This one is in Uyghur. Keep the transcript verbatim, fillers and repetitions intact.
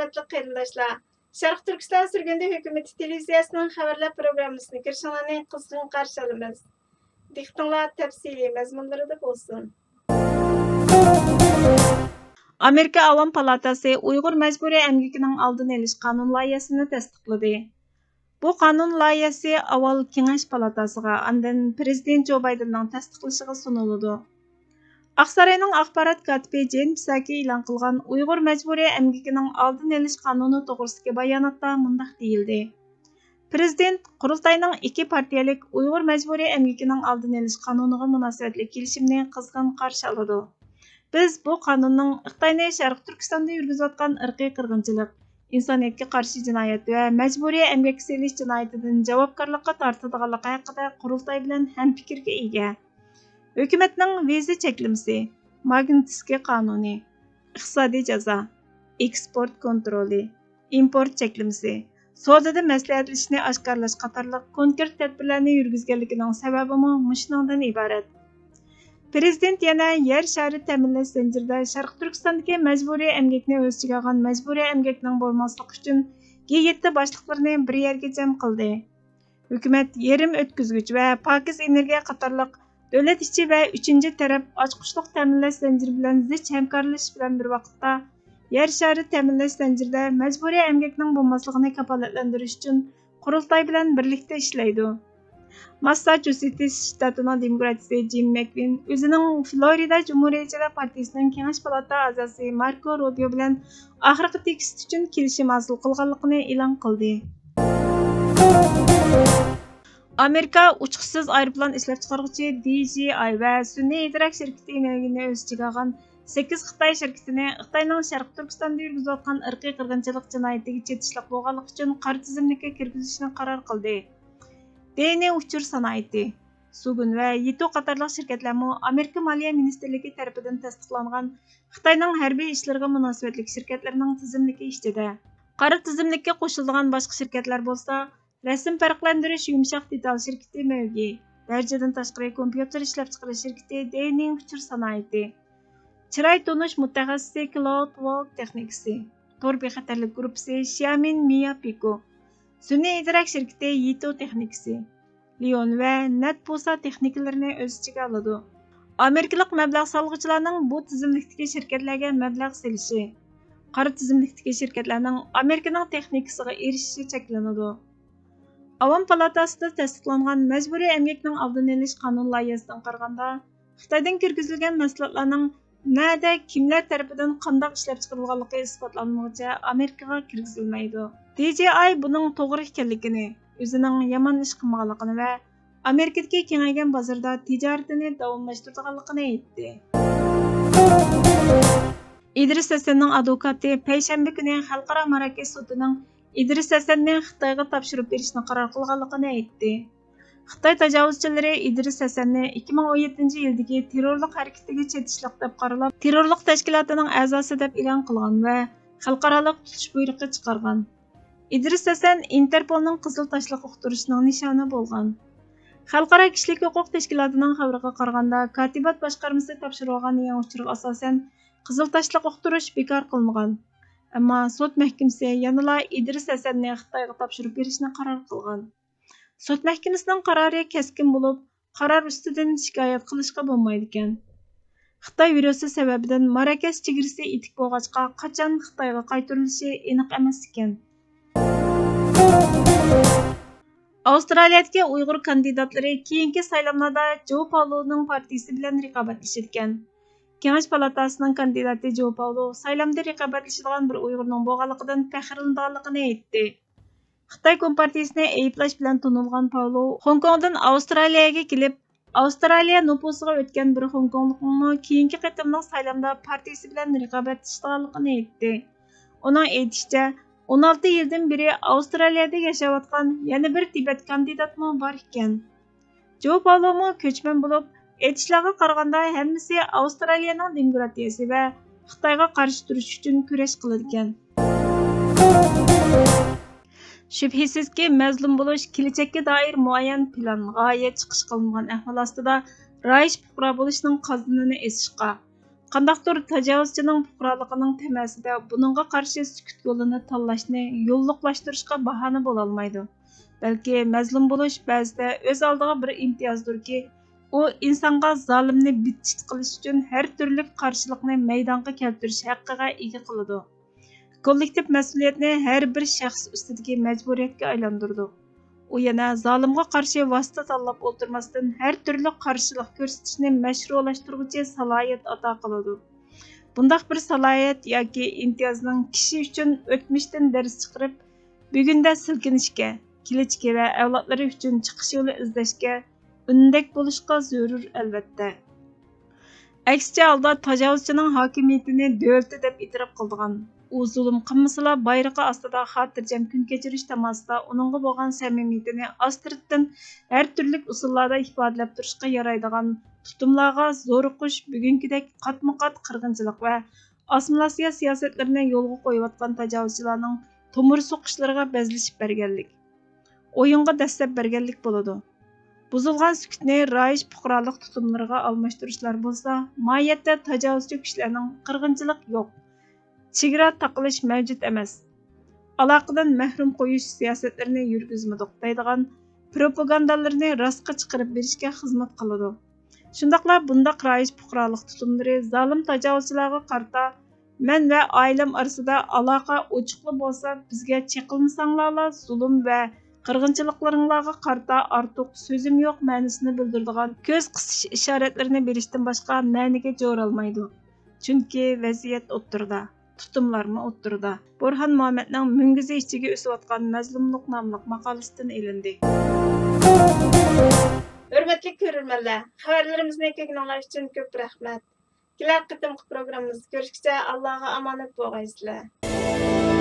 ھۆرمەتلىك قېرىنداشلار، شەرقىي تۈركىستان سۈرگۈندە ھۆكۈمىتى تېلېۋىزىيەسىنىڭ خەۋەرلەر پروگراممىسىنى كۆرۈشۈڭلارنى قىزغىن قارشى ئالىمىز. دىققىتىڭلار تەپسىلىي مەزمۇنلىرىدا بولسۇن. ئامېرىكا ئاۋام پالاتاسى ئۇيغۇر مەجبۇرىي ئەمگىكىنىڭ ئالدىنى ئېلىش قانۇن لايىھەسىنى تەستىقلىدى. بۇ قانۇن لايىھەسى ئاۋۋال كېڭەش پالاتاسىغا، ئاندىن پىرېزىدېنت جو بايدېننىڭ تەستىقلىشىغا سۇنۇلىدۇ. ئاقساراينىڭ ئاخبارات كاتىپى جېن پساكى ئېلان قىلغان ئۇيغۇر مەجبۇرىي ئەمگىكىنىڭ ئالدىنى ئېلىش قانۇنى توغرىسىدىكى باياناتتا مۇنداق دېيىلدى: پىرېزىدېنت قۇرۇلتاينىڭ ئىككى پارتىيەلىك ئۇيغۇر مەجبۇرىي ئەمگىكىنىڭ ئالدىنى ئېلىش قانۇنىغا مۇناسىۋەتلىك كېلىشىمنى قىزغىن قارشى ئالىدۇ. بىز بۇ قانۇننىڭ خىتاينى شەرقىي تۈركىستاندا يۈرگۈزۈۋاتقان ئىرقىي قىرغىنچىلىق، ئىنسانىيەتكە قارشى جىنايەت ۋە مەجبۇرىي ئەمگەككە سېلىش جىنايىتىدىن جاۋابكارلىققا تارتىدىغانلىقى ھەققىدە قۇرۇلتاي بىلەن ھەمپىكىرگە ئىگە. ھۆكۈمەتنىڭ ۋىزا چەكلىمىسى، ماگنىتسكىي قانۇنى، ئىقتىسادىي جازا، ئېكسپورت كونترولى، ئىمپورت چەكلىمىسى، سودىدا مەسلىھەتلىشىشنى ئاشكارىلاش قاتارلىق كونكرېت تەدبىرلەرنى يۈرگۈزگەنلىكىنىڭ سەۋەبىمۇ مۇشۇنىڭدىن ئىبارەت. پىرېزىدېنت يەنە يەر شارى تەمىنلەش زەنجىرىدە شەرقىي تۈركىستاندىكى مەجبۇرىي ئەمگەكنى ئۆز ئىچىگە ئالغان مەجبۇرىي ئەمگەكنىڭ بولماسلىقى ئۈچۈن، گې يەتتە باشلىقلىرىنى بىر يەرگە جەم قىلدى. ھۆكۈمەت يېرىم ئۆتكۈزگۈچ ۋە پاكىز ئېنېرگىيە قاتارلىق دۆلەت ئىچى ۋە ئۈچىنچى تەرەپ ئاچقۇچلۇق تەمىنلەش زەنجىرى بىلەن زىچ ھەمكارلىشىش بىلەن بىر ۋاقىتتا، يەر شارى تەمىنلەش زەنجىرىدە مەجبۇرىي ئەمگەكنىڭ بولماسلىقىنى كاپالەتلەندۈرۈش ئۈچۈن قۇرۇلتاي بىلەن بىرلىكتە ئىشلەيدۇ. ماسساچۇسېتس شتاتىنىڭ دېموكراتىسى جىم مەكۋىن ئۆزىنىڭ فلورىدا جۇمھۇرىيەتچىلەر پارتىيىسىنىڭ كېڭەش پالاتا ئەزاسى ماركو روبىيو بىلەن ئاخىرقى تېكىست ئۈچۈن كېلىشىم ھاسىل قىلغانلىقىنى ئېلان قىلدى. ئامېرىكا ئۇچقۇچىسىز ئايروپىلان ئىشلەپچىقارغۇچى دى جې ئاي ۋە سۈنئىي ئىدراك شىركىتى مەۋجۇتىنى ئۆز ئىچىگە ئالغان سەككىز خىتاي شىركىتىنى خىتاينىڭ شەرقىي تۈركىستاندا يۈرگۈزۈۋاتقان ئىرقىي قىرغىنچىلىق جىنايىتىگە چېتىشلىق بولغانلىقى ئۈچۈن قارا تىزىملىككە كىرگۈزۈشنى قارار قىلدى. دېينى ئۇچۇر سانائىتى، سۇگۇن ۋە يىتو قاتارلىق شىركەتلەرمۇ ئامېرىكا مالىيە مىنىستىرلىكى تەرىپىدىن تەستىقلانغان خىتاينىڭ ھەربىي ئىشلىرىغا مۇناسىۋەتلىك شىركەتلىرىنىڭ تىزىملىكى ئىچىدە. قارا تىزىملىككە قوشۇلىدىغان باشقا شىركەتلەر بولسا، رەسىم پەرقلەندۈرۈش يۇمشاق دېتال شىركىتى مەۋگى، دەرىجىدىن تاشقىرى كومپيۇتېر ئىشلەپچىقىرىش شىركىتى دېينىڭ ئۇچۇر سانائىتى، چىراي تونۇش مۇتەخەسسىسى كلاود ۋول تېخنىكىسى، تور بىخەتەرلىك گۇرۇپپىسى شيامىن مىيا پىكو، سۈنئىي ئىدراك شىركىتى يىتو تېخنىكىسى، لىئون ۋە نەت بوسا تېخنىكىلىرىنى ئۆز ئىچىگە ئالىدۇ. ئامېرىكىلىق مەبلەغ سالغۇچىلارنىڭ بۇ تىزىملىكتىكى شىركەتلەرگە مەبلەغ سېلىشى، قارا تىزىملىكتىكى شىركەتلەرنىڭ ئامېرىكىنىڭ تېخنىكىسىغا ئېرىشىشى چەكلىنىدۇ. ئاۋام پالاتاسىدا تەستىقلانغان مەجبۇرىي ئەمگەكنىڭ ئالدىنى ئېلىش قانۇن لايىھەسىدىن قارىغاندا، خىتايدىن كىرگۈزۈلگەن مەھسۇلاتلارنىڭ نەدە، كىملەر تەرىپىدىن قانداق ئىشلەپچىقىرىلغانلىقى ئىسپاتلانمىغۇچە ئامېرىكىغا كىرگۈزۈلمەيدۇ. دى جې ئاي بۇنىڭ توغرا ئىكەنلىكىنى، ئۆزىنىڭ يامان ئىش قىلمىغانلىقىنى ۋە ئامېرىكىدىكى كېڭەيگەن بازىرىدا تىجارىتىنى داۋاملاشتۇرىدىغانلىقىنى ئېيتتى. ئىدرىس ھەسەننىڭ ئادۋوكاتى پەيشەنبە كۈنى خەلقئارا ماراكەش سوتىنىڭ ئىدرىس ھەسەننى خىتايغا تاپشۇرۇپ بېرىشنى قارار قىلغانلىقىنى ئېيتتى. خىتاي تاجاۋۇزچىلىرى ئىدرىس ھەسەننى ئىككى مىڭ ئون يەتتىنچى يىلدىكى تېررورلۇق ھەرىكىتىگە چېتىشلىق دەپ قارىلاپ، تېررورلۇق تەشكىلاتىنىڭ ئەزاسى دەپ ئېلان قىلغان ۋە خەلقئارالىق تۇتۇش بۇيرۇقى چىقارغان. ئىدرىس ھەسەن ئىنتېرپولنىڭ قىزىل تاشلىق ئۇقتۇرۇشىنىڭ نىشانى بولغان. خەلقئارا كىشىلىك ھوقۇق تەشكىلاتىنىڭ خەۋىرىگە قارىغاندا، كاتىبات باشقارمىسى تاپشۇرۇۋالغان يېڭى ئۇچۇرغا ئاساسەن، قىزىل تاشلىق ئۇقتۇرۇش بىكار قىلىنغان. ئەمما سوت مەھكىمىسى يەنىلا ئىدرىس ھەسەننى خىتايغا تاپشۇرۇپ بېرىشنى قارار قىلغان. سوت مەھكىمىسىنىڭ قارارى كەسكىن بولۇپ، قارار ئۈستىدىن شىكايەت قىلىشقا بولمايدىكەن. خىتاي ۋىرۇسى سەۋەبىدىن ماراكەش چېگرىسى ئېتىك بولغاچقا، قاچان خىتايغا قايتۇرۇلۇشى ئېنىق ئەمەس ئىكەن. ئاۋسترالىيەدىكى ئۇيغۇر كاندىداتلىرى كېيىنكى سايلاملاردا جو پاۋلونىڭ پارتىيىسى بىلەن رىقابەتلىشىدىكەن. كېڭەش پالاتاسىنىڭ كاندىداتى جو پاۋلو سايلامدا رىقابەتلىشىدىغان بىر ئۇيغۇرنىڭ بولغانلىقىدىن پەخىرلىنىدىغانلىقىنى ئېيتتى. خىتاي كومپارتىيىسىنى ئەيىبلەش بىلەن تونۇلغان پاۋلو خوڭكوڭدىن ئاۋسترالىيەگە كېلىپ، ئاۋسترالىيە نوپۇسىغا ئۆتكەن بىر خوڭكوڭلۇقنىڭمۇ كېيىنكى قېتىملىق سايلامدا پارتىيىسى بىلەن رىقابەتلىشىدىغانلىقىنى ئېيتتى. ئۇنىڭ ئېيتىشىچە، ئون ئالتە يىلدىن بېرى ئاۋسترالىيەدە ياشاۋاتقان يەنە بىر تىبەت كاندىداتمۇ بار ئىكەن. جو پاۋلومۇ كۆچمەن بولۇپ، ئېيتىشلارغا قارىغاندا ھەممىسى ئاۋسترالىيەنىڭ دېموكراتىيەسى ۋە خىتايغا قارشى تۇرۇش ئۈچۈن كۈرەش قىلىدىكەن. شۈبھىسىزكى، مەزلۇم بولۇش كېلىچەككە دائىر مۇئەييەن پىلان، غايە، چىقىش قىلىنغان ئەھۋال ئاستىدا رايىش پۇقرا بولۇشنىڭ قازىنىنى ئېسىشقا، قانداقتۇر تاجاۋۇزچىنىڭ پۇقرالىقىنىڭ تەمەسىدە بۇنىڭغا قارشى سۈكۈت يولىنى تاللاشنى يوللۇقلاشتۇرۇشقا باھانە بولالمايدۇ. بەلكى مەزلۇم بولۇش بەزىدە ئۆز ئالدىغا بىر ئىمتىيازدۇركى، ئۇ ئىنسانغا زالىمنى بىتچىت قىلىش ئۈچۈن ھەر تۈرلۈك قارشىلىقنى مەيدانغا كەلتۈرۈش ھەققىگە ئىگە قىلىدۇ. كوللېكتىپ مەسئۇلىيەتنى ھەر بىر شەخس ئۈستىدىكى مەجبۇرىيەتكە ئايلاندۇرىدۇ. ئۇ يەنە زالىمغا قارشى ۋاسىتە تاللاپ ئولتۇرماستىن، ھەر تۈرلۈك قارشىلىق كۆرسىتىشنى مەشرۇلاشتۇرغۇچى سالاھىيەت ئاتا قىلىدۇ. بۇنداق بىر سالاھىيەت ياكى ئىمتىيازنىڭ كىشى ئۈچۈن ئۆتمۈشتىن دەرس چىقىرىپ، بۈگۈندە سىلكىنىشكە، كېلەچىكى ۋە ئەۋلادلىرى ئۈچۈن چىقىش يولى ئىزدەشكە ئۈندەك بولۇشقا زۆرۈر، ئەلۋەتتە. ئەكسىچە ھالدا تاجاۋۇزچىنىڭ ھاكىمىيىتىنى دۆلىتى دەپ ئېتىراپ قىلىدىغان، ئۇ زۇلۇم قىلمىسىلا، بايرىقى ئاستىدا خاتىرجەم كۈن كەچۈرۈش تاماسىدا ئۇنىڭغا بولغان سەمىمىيىتىنى ئاستىرتتىن ھەر تۈرلۈك ئۇسۇللاردا ئىپادىلەپ تۇرۇشقا يارايدىغان تۇتۇملارغا زورۇقۇش بۈگۈنكىدەك قاتمۇقات قىرغىنچىلىق ۋە ئاسسىمىلياتسىيە سىياسەتلىرىنى يولغا قويۇۋاتقان تاجاۋۇزچىلارنىڭ تومۇر سوقۇشلىرىغا بەزلىشىپ بەرگەنلىك، ئويۇنغا دەسسەپ بەرگەنلىك بولىدۇ. بۇزۇلغان سۈكۈتنى رايىش پۇقرالىق تۇتۇملىرىغا ئالماشتۇرۇشلار بولسا، ماھىيەتتە تاجاۋۇزچى كۈچلەرنىڭ قىرغىنچىلىق يوق، چېگرا تاقىلىش مەۋجۇت ئەمەس، ئالاقىدىن مەھرۇم قويۇش سىياسەتلىرىنى يۈرگۈزمىدۇق دەيدىغان پروپاگاندالىرىنى راستقا چىقىرىپ بېرىشكە خىزمەت قىلىدۇ. شۇنداقلا بۇنداق رايىش پۇقرالىق تۇتۇملىرى زالىم تاجاۋۇزچىلارغا قارىتا مەن ۋە ئائىلەم ئارىسىدا ئالاقە ئوچۇقلا بولسا، بىزگە چېقىلمىساڭلارلا، زۇلۇم ۋە قىرغىنچىلىقلىرىڭلارغا قارىتا ئارتۇق سۆزۈم يوق مەنىسىنى بىلدۈرىدىغان كۆز قىسىش ئىشارەتلىرىنى بېرىشتىن باشقا مەنىگە جورالمايدۇ. چۈنكى ۋەزىيەت ئوتتۇرىدا، تۇتۇملارمۇ ئوتتۇرىدا. بۇرھان مۇھەممەدنىڭ مۈڭگۈزى ئىچىگە ئۆسۈۋاتقان مەزلۇملۇق ناملىق ماقالىسىدىن ئېلىندى. ھۆرمەتلىك كۆرۈرمەنلەر، خەۋەرلىرىمىزنى كۆرگىنىڭلار ئۈچۈن كۆپ رەھمەت. كېلەر قېتىمقى پروگراممىمىزدا كۆرۈشكىچە ئاللاغا ئامانەت بولغايسىلەر.